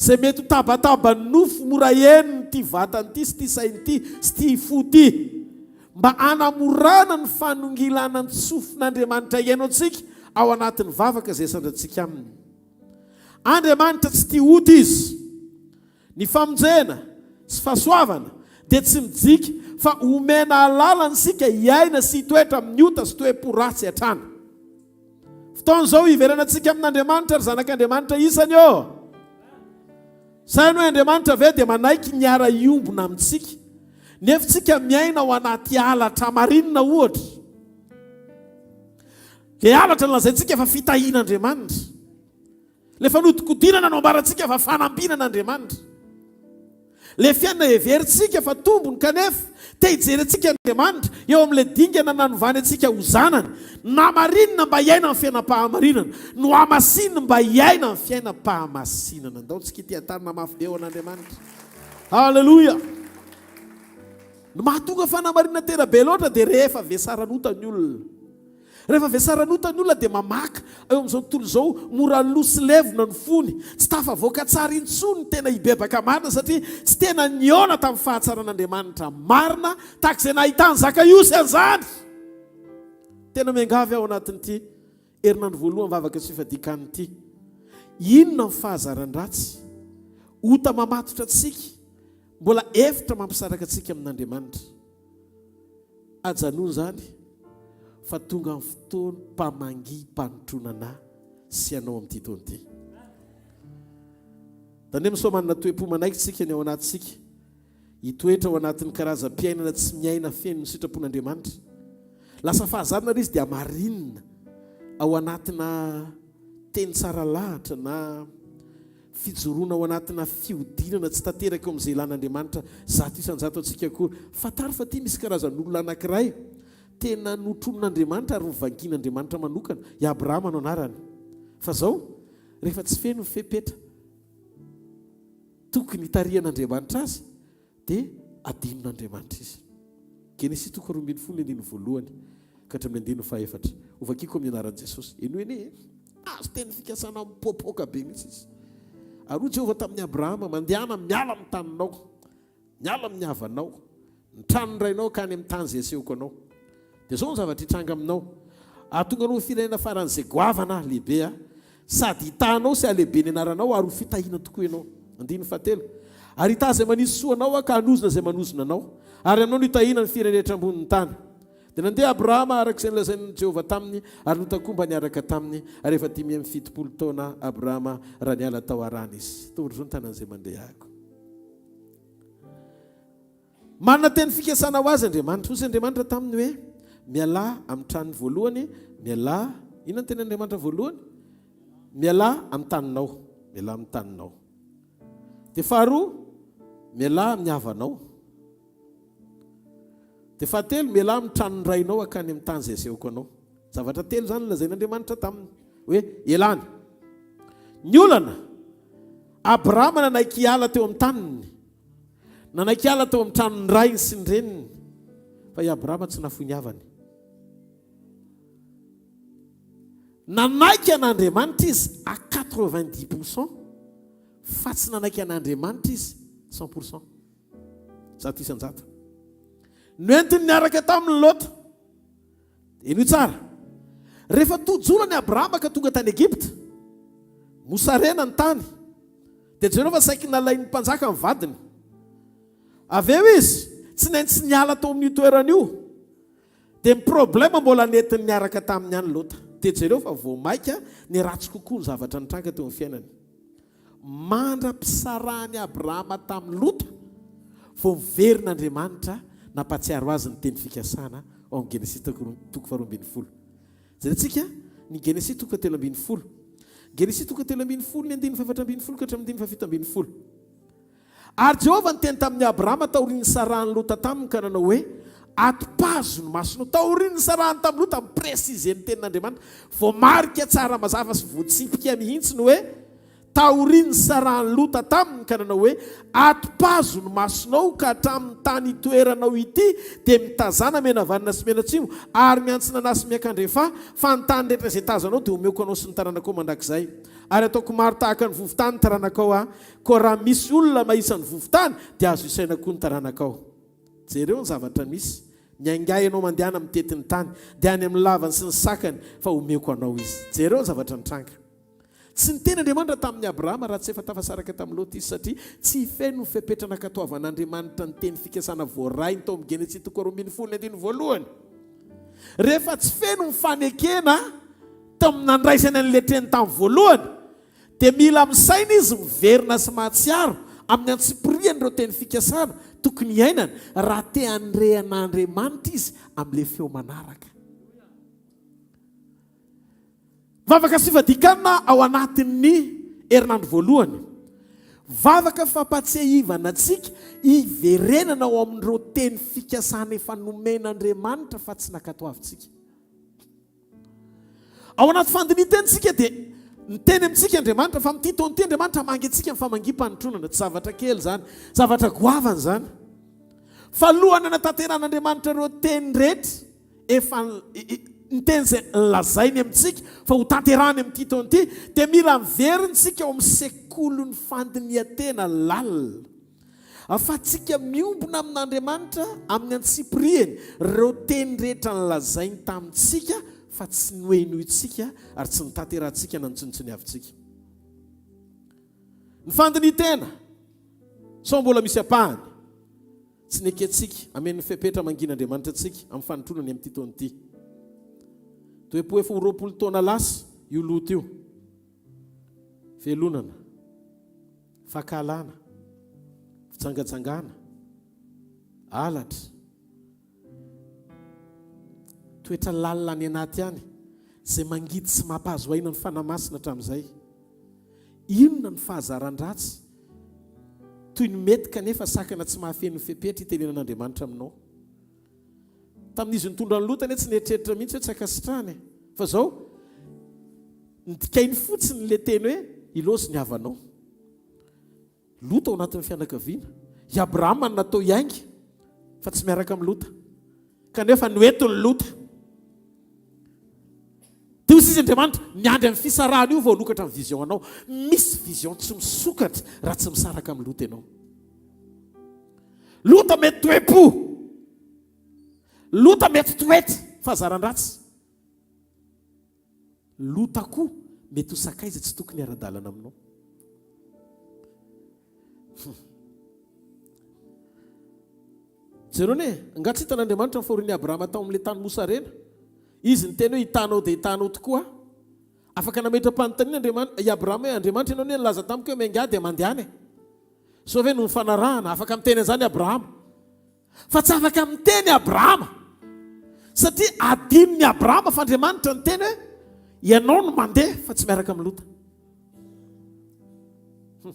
Izay mety ho tabataban'ny nofo mora henon'ity vatana ity sy ity saina ity sy ity fo ity. Mba hanamorana ny fanongilanan-tsofin'Andriamanitra hihaino antsika ao anatin'ny vavaka izay asandratsika Aminy. Andriamanitra tsy tia ota Izy. Ny famonjena sy fahasoavana dia tsy mijika fa omena alalana isika hiaina sy hitoetra amin'ny ota sy toe-po ratsy hatrany. Fotoana izao hiverenantsika amin'Andriamanitra ry zanak'Andriamanitra isany ô! Saino hoe Andriamanitra ve dia manaiky ny hiara-hiombona amintsika nefa tsika miaina ao anaty halatra marinina ohatra? Dia halatra no lazaintsika fa fitahian'Andriamanitra. Ilay fanodikodinana no ambarantsika fa fanambinan'Andriamanitra. Ilay fiainana heverintsika fa tombony kanefa te hijery antsika Andriamanitra eo amin'ilay dingana nanovany antsika ho zanany. Namarinina mba hiaina ny fiainam-pahamarinana. Nohamasininy mba hiaina ny fiainam-pahamasinana. Ndao tsika ity an-tanana mafy be ho an'Andriamanitra. Haleloia! Ny mahatonga fanamarinana tena be loatra dia rehefa vesaran'ota ny olona. Rehefa vesaran'ota ny olona dia mamaka eo amin'izao tontolo izao, mora lo sy levona ny fony, tsy tafavoaka tsara intsony ny tena hibebaka marina satria tsy tena nihaona tamin'ny fahatsaran'Andriamanitra marina tahaka izay nahitan'i Zakaiosy an'izany. Tena miangavy aho anatin'ity herinandro voalohany vavaka sy fifadian-kanina ity. Inona ny fahazaran-dratsy? Ota mamatotra antsika, mbola efitra mampisaraka antsika amin'Andriamanitra. Ajanony izany fa tonga ny fotoam-pamangiam-panotronana sy anao amin'ity taona ity. Tandremo sao manana toe-po manaiky tsika ny ao anatintsika hitoetra ao anatin'ny karazam-piainana tsy miaina feno ny sitrapon'Andriamanitra. Lasa fahazarana ilay izy dia hamarinina ao anatina teny tsara lahatra na Fijoroana ao anatina fihodinana tsy tanteraka eo amin'izay ilàn'Andriamanitra 100% antsika akory. Fantaro fa ity misy karazan'olona anankiray tena notronin'Andriamanitra ary novangian'Andriamanitra manokana. I Abrahama no anarany. Fa izao, rehefa tsy feno ny fepetra tokony hitarihan'Andriamanitra azy, Dia adinon'Andriamanitra izy. Genesisy toko 12 ny andininy voalohany ka hatramin'ny andininy fahefatra. Hovakiko amin'ny anaran'i Jesosy. Henoy anie e! Azo teny fikasana mipoapoaka be mihitsy izy. Ary hoy Jehovah tamin'i Abrahama, Mandehana miala amin'ny taninao, miala amin'ny havanao, ny tranon'ny rainao ka any amin'ny tany izay asehoko anao. Dia izao ny zavatra hitranga aminao, Hahatonga anao ho firenena faran'izay goavana Aho, lehibe Aho, sady hitaha anao sy hahalehibe ny anaranao, ary ho fitahiana tokoa ianao. Andininy fahatelo. Ary hitaha izay manisy soa anao Aho, ka hanozona izay manozona anao. Ary aminao no hitahiana ny firenena ambonin'ny tany. Dia nandeha Abrahama araka izay nolazain'i Jehovah taminy, ary Lota koa mba niaraka taminy, ary efa 75 taona Abrahama raha niala tao Harana izy. Tondrozo ny tanan'izay mandeha ako. Manana teny fikasana ho azy Andriamanitra. Hoy Andriamanitra taminy hoe, Mialà amin'ny tranony voalohany, mialà, inona ny tenin'Andriamanitra voalohany? Mialà amin'ny taninao, mialà amin'ny taninao. Dia faharoa, mialà amin'ny havanao. Dia fahatelo, mialà amin'ny tranon'ny rainao hankany amin'ny tany izay asehoko anao. Zavatra telo izany nolazain'Andriamanitra taminy hoe ialany. Ny olana, Abrahama nanaiky hiala teo amin'ny taniny. Nanaiky hiala tao amin'ny tranon'ny rainy sy ny reniny, fa i Abrahama tsy nafoy ny havany. Nanaiky an'Andriamanitra izy à 90%, fa tsy nanaiky an'Andriamanitra izy 100%. 100%. Noentiny niaraka taminy Lota. Henoy tsara. Rehefa tojo olana i Abrahama ka tonga tany Egypta, mosarena ny tany, dia jereo fa saiky nalain'ny mpanjaka ny vadiny. Avy eo izy, tsy naintsy niala tao amin'io toerana io. Dia ny problème mbola nentiny niaraka taminy ihany Lota. Dia jereo fa vao maika niratsy kokoa ny zavatra nitranga teo amin'ny fiainany. Mandra-pisarahan'i Abrahama tamin'i Lota, vao miverina Andriamanitra nampahatsiaro azy ny teny fikasana ao amin'ny Genesisy toko faharoa ambin'ny folo. Jerentsika ny Genesisy toko fahatelo ambin'ny folo. Genesisy toko fahatelo ambin'ny folo ny andininy faha-14 ka hatramin'ny andininy faha-17. Ary Jehovah niteny tamin'i Abrahama taorian'ny nisarahan'i Lota taminy ka nanao hoe, Atopazo ny masonao. Taorian'ny nisarahany tamin'i Lota, mi-préciser ny tenin'Andriamanitra, voamarika tsara mazava sy voatsipika mihitsy ny hoe, Taorian'ny nisarahan'i Lota taminy ka nanao hoe, Atopazo ny masonao ka hatramin'ny tany itoeranao ity dia mitazàna mianavanana sy mianatsimo ary miantsinana sy miankandrefà, fa ny tany rehetra izay tazanao dia homeko anao sy ny taranakao mandrakizay. Ary hataoko maro tahaka ny vovo-tany ny taranakao aho, koa raha misy olona mahisa ny vovo-tany dia azo isaina koa ny taranakao. Jereo ny zavatra misy, miaingà ianao mandehana mitety ny tany, dia any amin'ny lavany sy ny sakany, fa homeko anao izy. Jereo ny zavatra nitranga. Tsy niteny Andriamanitra tamin'i Abrahama raha tsy efa tafasaraka tamin'i Lota izy, satria tsy feno ny fepetra nankatoavan'Andriamanitra ny teny fikasana voarainy tao amin'ny Genesisy toko 12 ny andininy voalohany. Rehefa tsy feno ny fanekena tamin'ny nandraisany an'ilay teny tamin'ny voalohany, dia mila misaina izy miverina sy mahatsiaro amin'ny antsipiriany ireo teny fikasana tokony hiainany raha te handre an'Andriamanitra izy amin'ilay feo manaraka. Vavaka sy fifadian-kanina ao anatin'ny herinandro voalohany. Vavaka fampatsiahivana antsika hiverenana ao amin'ireo teny fikasana efa nomen'Andriamanitra fa tsy nankatoavintsika. Ao anaty fandinihan-teny isika dia miteny amintsika Andriamanitra fa amin'ity taona ity Andriamanitra hamangy antsika amin'ny famangiam-panotronana. Tsy zavatra kely izany, zavatra goavana izany. Fa alohan'ny hanatanterahan'Andriamanitra ireo teny rehetra, efa ny teny izay lazainy amintsika fa ho tanterahany amin'ity taona ity dia mila miverina isika ao amin'ny sekolin'ny fandinihan-tena lalina ahafahantsika miombona amin'Andriamanitra amin'ny antsipiriany ireo teny rehetra nolazainy tamintsika fa tsy nohenointsika ary tsy notanterahantsika na notsinontsiniavintsika. Ny fandinihan-tena sao mbola misy ampahany. Tsy nekentsika hameno ny fepetra mangin'Andriamanitra antsika amin'ny fanintroana ny amin'ity taona ity. Toe-po efa ho 20 taona lasa io loto io. Fialonana, fankahalana, fijangajangana, halatra, toetra lalina any anaty any izay mangidy sy mampahazo aina ny Fanahy Masina hatramin'izay. Inona ny fahazaran-dratsy toy ny mety kanefa sakana tsy mahafeno ny fepetra itenenan'Andriamanitra aminao? Tamin'izy nitondra an'i Lota anie tsy nieritreritra mihitsy hoe tsy ankasitrahana e! Fa izao, nodikainy fotsiny ilay teny hoe ilaozy ny havanao. Lota ao anatin'ny fianakaviana. I Abrahama no natao hiainga fa tsy miaraka amin'i Lota. Kanefa noentin'i Lota. Dia hoy izy Andriamanitra, miandry amin'ny fisarahana io vao hanokatra ny vision anao. Misy vision tsy misokatra raha tsy misaraka amin'i Lota ianao. Lota mety toe-po. Lota mety toetra, fahazaran-dratsy. Lota koa mety ho sakaiza tsy tokony hiara-dalana aminao. Hum. Jereo anie, angaha tsy hitan'Andriamanitra ny fahorian'i Abrahama tao amin'ilay tany mosarena? Izy niteny hoe hitanao dia hitanao tokoa aho. Afaka nametra-panontaniana Andriamanitra, i Abrahama hoe, Andriamanitra ianao anie nilaza tamiko hoe miaingà dia mandehana e. Sao ve no nifanarahana? Afaka miteny an'izany Abrahama. Fa tsy afaka miteny Abrahama, satria adinon'i Abrahama fa Andriamanitra niteny hoe, Ianao no mandeha fa tsy miaraka amin'i Lota. Hmm.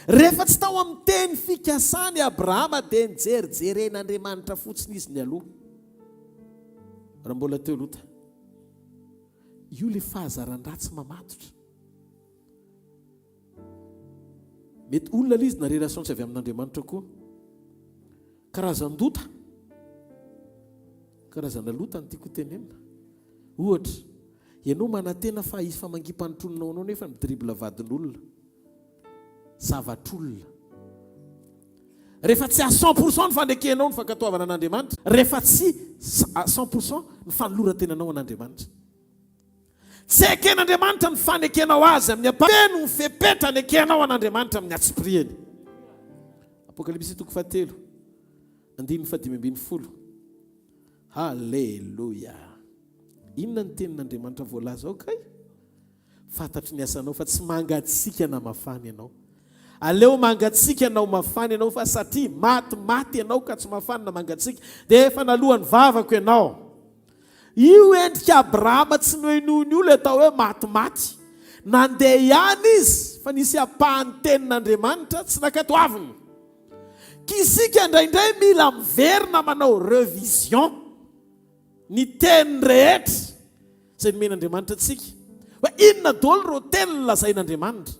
Rehefa tsy tao amin'ny teny fikasany Abrahama dia nijerijeren'Andriamanitra fotsiny izy nialoha. Raha mbola teo Lota. Io le fahazaran-dratsy mamatotra. Mety olona ilay izy na relation tsy avy amin'Andriamanitra koa. Karazan-dota. Karazana lota no tiako hotenenina. Ohatra, ianao manantena fa hisy famangiam-panontronana ho anao nefa mi-dribble vadin'olona. Zavatr'olona. Rehefa tsy à 100% ny fanekenao ny fankatoavana an'Andriamanitra, rehefa tsy à 100% ny fanoloran-tenanao an'Andriamanitra. Tsy eken'Andriamanitra ny fanekenao Azy amin'ny ampahany. Feno ny fepetra anekenao an'Andriamanitra amin'ny antsipiriany. Apokalypsy toko fahatelo, andininy fahadimy ambin'ny folo. Haleloia! Inona ny tenin'Andriamanitra voalaza ao kay? Fantatro ny asanao fa tsy mangatsiaka na mafana ianao. Aleo mangatsiaka na ho mafana ianao fa satria matimaty ianao ka tsy mafana na mangatsiaka dia efa naloan'ny vavako ianao. Io endrika Abrahama tsy nohenoiny io ilay atao hoe matimaty. Nandeha ihany izy fa nisy ampahan'ny tenin'Andriamanitra tsy nankatoaviny. K'isika indraindray mila miverina manao revision ny teny rehetra izay nomen'Andriamanitra antsika. Hoe inona daholo ireo teny nolazain'Andriamanitra?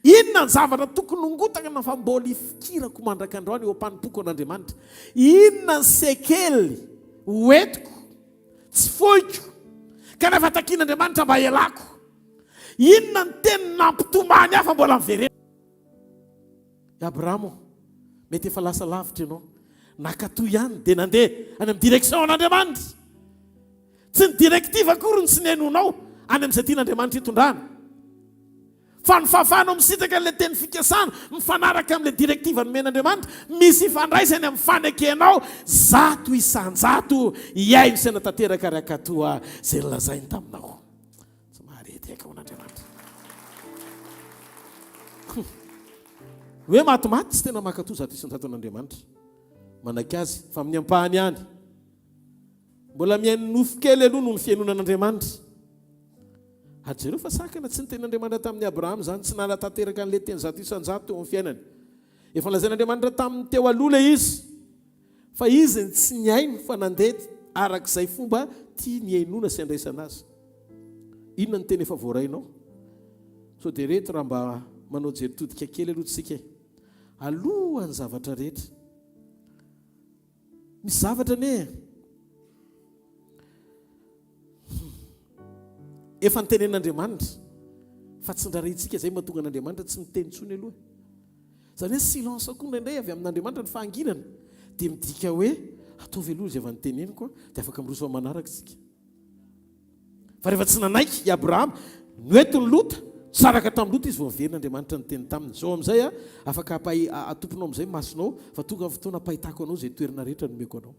Inona ny zavatra tokony hongotana fa mbola ifikirako mandrak'androany eo am-panompoko an'Andriamanitra? Inona ny sekely hoentiko tsy foiko kanefa takian'Andriamanitra mba hialako? Inona ny teny nampitomany ahy fa mbola miverena? I Abrahama ô, mety efa lasa lavitra ianao. Nankatò ihany dia nandeha any amin'ny direction an'Andriamanitra. Tsy ny directive akory no tsy nihainoanao any amin'izay tian'Andriamanitra hitondrana. Fa ny fahafahanao misitraka an'ilay teny fikasana mifanaraka amin'ilay directive nomen'Andriamanitra, misy ifandraisany amin'ny fanekenao 100% hihaino sy hanatanteraka ary hankatò izay nolazainy taminao. Tsy maharety aika ho an'Andriamanitra. Hoe matimaty tsy tena mankatò 100% an'Andriamanitra. Manaiky azy fa amin'ny ampahany ihany. Mbola mihaino nofo kely aloha noho ny fihainoana an'Andriamanitra. Ary jereo fa sakana tsy nitenin'Andriamanitra tamin'i Abrahama izany, tsy nanatanteraka an'ilay teny 100% teo amin'ny fiainany. Efa nolazain'Andriamanitra taminy teo aloha ilay izy, fa izy no tsy nihaino fa nandeha araka izay fomba tiany hihainoana sy handraisana azy. Inona ny teny efa voarainao? Sao dia reto raha mba manao jery todika kely aloha tsika e. Alohan'ny zavatra rehetra. Misy zavatra anie efa nitenen'Andriamanitra fa tsy ndrarintsika izay mahatonga an'Andriamanitra tsy miteny intsony aloha. Izany hoe silence koa indraindray avy amin'Andriamanitra ny fahanginana dia midika hoe ataovy aloha izay efa niteneniko dia afaka miroso amin'ny manaraka isika. Fa rehefa tsy nanaiky i Abrahama, noentin'i Lota, nisaraka tamin'i Lota izy vao niverina Andriamanitra niteny taminy. Izao amin'izay, afaka atomponao amin'izay ny masonao, fa tonga ny fotoana hampahitako anao izay toerana rehetra nomeko anao.